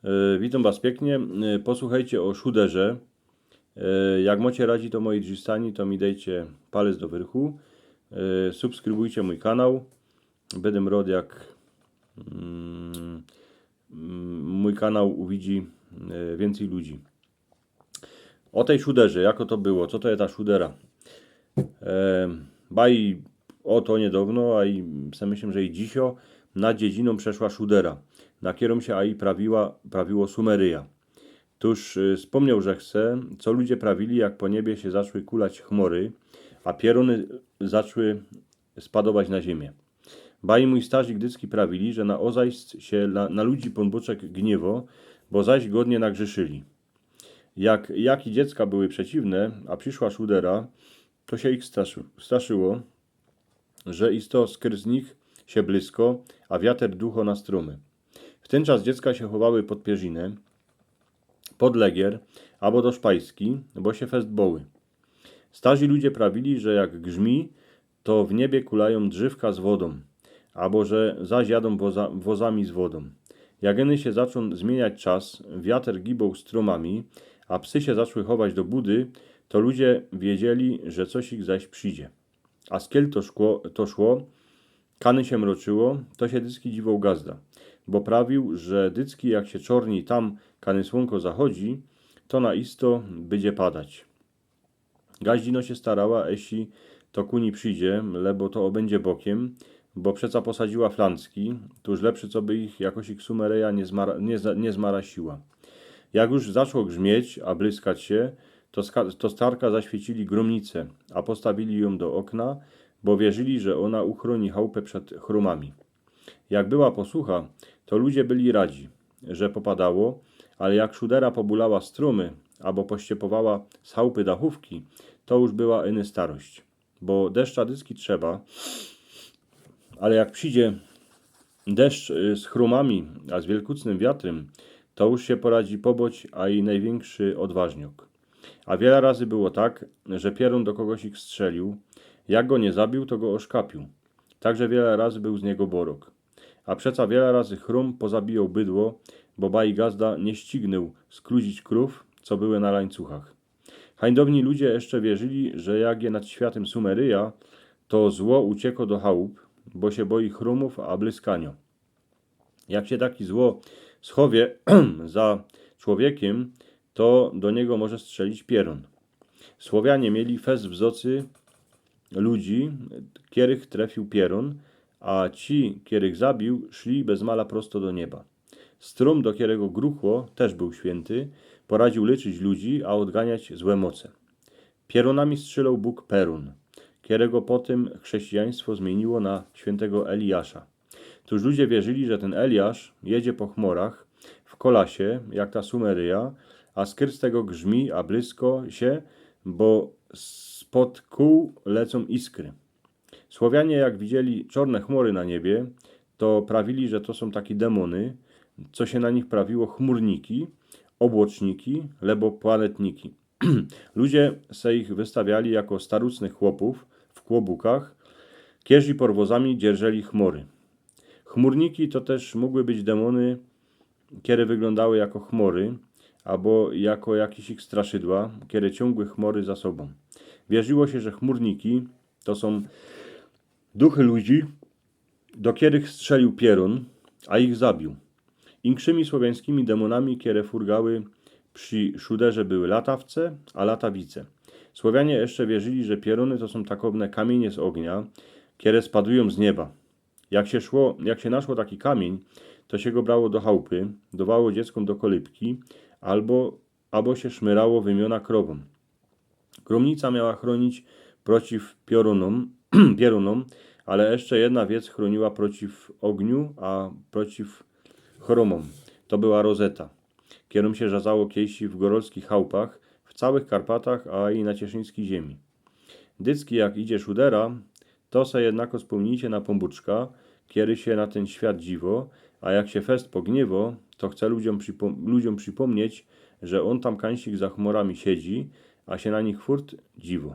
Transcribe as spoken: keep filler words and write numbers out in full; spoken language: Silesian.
E, witōm was piyknie. E, posuchejcie ô szuderze. E, jak mocie radzi do mojij drzistani, to mi dejcie palec do wyrchu. E, subskrybujcie mōj kanał. Bydym rod, jak, mm, mm, mōj kanał uwidzi, e, wiyncyj ludzi. Ô tyj szuderze, jako to było, co to je ta szudera? E, baj ô to niydŏwno, a i se myślã, że i dzisiŏ nad dziedzinōm przeszła szudera, na kerōm sie a i prawiła, prawiło Sumeryja. Tōż, y, spōmniōł żech se, co ludzie prawili, jak po niebie sie zaczły kulać chmōry, a pierōny zaczły spadować na ziymie. Baj mōj starzik dycki prawili, że na ozajsc sie na, na ludzi Pōnbōczek gniywŏ, bo zaś godnie nagrzyszyli. Jak, jak i dziecka były przeciwne, a prziszła szudera, to sie ich straszy-, straszyło, że isto skyrz nich sie blysko, a wiater duchŏ na strōmy. W tyn czas dziecka sie chowały pod pierziny, pod legier, abo do szpajski, bo sie fest boły. Starzi ludzie prawili, że jak grzmi, to w niebie kulajōm drzywka z wodōm, abo że zaś jadōm woza-, wozami z wodōm. Jak ino sie zaczōn zmiyniać czas, wiater giboł strōmami, a psy sie zaczły chować do budy, to ludzie wiedzieli, że coś ich zaś przidzie. A skel to szło, to szło, kany sie mroczyło, to sie dycki dziwoł gazda, bo prawił, że dycki jak sie czorni tam, kany słōnko zachodzi, to na isto bydzie padać. Gaździno sie starała, eśli to ku ni przidzie, lebo to ôbyndzie bokiym, bo przeca posadziła flancki, tōż lepszy, co by ich jakoś ich Sumeryja niy zmara-, niy za-, niy zmarasiła. Jak już zaczło grzmieć, a blyskać sie, to ska-, to starka zaświecili grōmnice, a postawili jōm do ôkna, bo wierzyli, że ôna uchrōni chałpy przed chrōmami. Jak była posucha, to ludzie byli radzi, że popadało, ale jak szudera pobulała strōmy, abo pościepowała z chałpy dachōwki, to już była ino starość. Bo deszcza dycki trzeba, ale jak przidzie deszcz, y, z chrōmami, a z wielkucnym wiatrym, to już sie poradzi poboć, a i nojwiynkszōm ôdważniok. A wiela razy było tak, że pierōn do kogoś ich strzelił, jak go niy zabiōł, to go ôszkapiōł. Tak że wiela razy bōł z niego borok. A przeca wiela razy chrōm pozabijōł bydło, bo baj gazda niy ścignōł skluzić krōw, co były na lańcuchach. Hańdowni ludzie jeszcze wierzyli, że jak je nad światym Sumeryja, to zło ucieko do chałup, bo sie boi chrōmōw a blyskaniŏ. Jak sie taki zło schowie za człowiekiym, to do niego może strzelić pierōn. Słowianie mieli fest w zocy ludzi, kerych trefiōł pierōn, a ci, kerych zabiōł, szli bez mala prosto do nieba. Strōm, do kerego gruchło, tyż bōł świynty, poradziōł lyczyć ludzi, a ôdganiać złe moce. Pierōnami strzyloł bōg Perōn, kerego potym chrześcijaństwo zmiyniło na świyntego Eliasza. Tōż ludzie wierzyli, że tyn Eliasz jedzie po chmorach w kolasie, jak ta Sumeryja, a skyrz tego grzmi, a błysko sie, bo spod kōł lecōm iskry. Słowianie, jak widzieli czorne chmory na niebie, to prawili, że to sōm taki demōny, co sie na nich prawiło chmurniki, ôbłoczniki, lebo planetniki. Ludzie se ich wystawiali jako starucnych chłopōw w kłobukach, kerzi pod wozami dzierżyli chmory. Chmurniki to tyż mogły być demōny, kere wyglōndały jako chmory, abo jako jakeś ich straszydła, kere ciōngły chmory za sobōm. Wierzyło sie, że chmurniki to sōm duchy ludzi, do kerych strzelił pierōn, a ich zabiōł. Inkszymi słowiańskimi demōnami, kere furgały przi szuderze, były latawce, a latawice. Słowianie jeszcze wierzyli, że pierōny to sōm takowne kamiynie z ôgnia, kere spadujōm z nieba. Jak sie szło, jak sie naszło taki kamiyń, to sie go brało do chałpy, dowało dzieckōm do kolybki, albo, abo sie szmyrało wymiōna krowōm. Grōmnica miała chrōnić przeciw piorōnōm, pierōnōm, ale jeszcze jedna wiec chrōniła przeciw ôgniu, a przeciw chrōmōm. To była rozeta, kerōm sie rzazało kiejsi w gorolskich chałpach, w całych Karpatach, a i na cieszyńskij ziymi. Dycki, jak idzie szudera, to se jednako spōmnijcie na Pōnbōczka, kery sie na tyn świat dziwo, a jak sie fest pogniewo, to chce ludziōm przipōm-, ludziōm przipōmnieć, że ôn tam kańsik za chmorami siedzi, a sie na nich furt dziwo.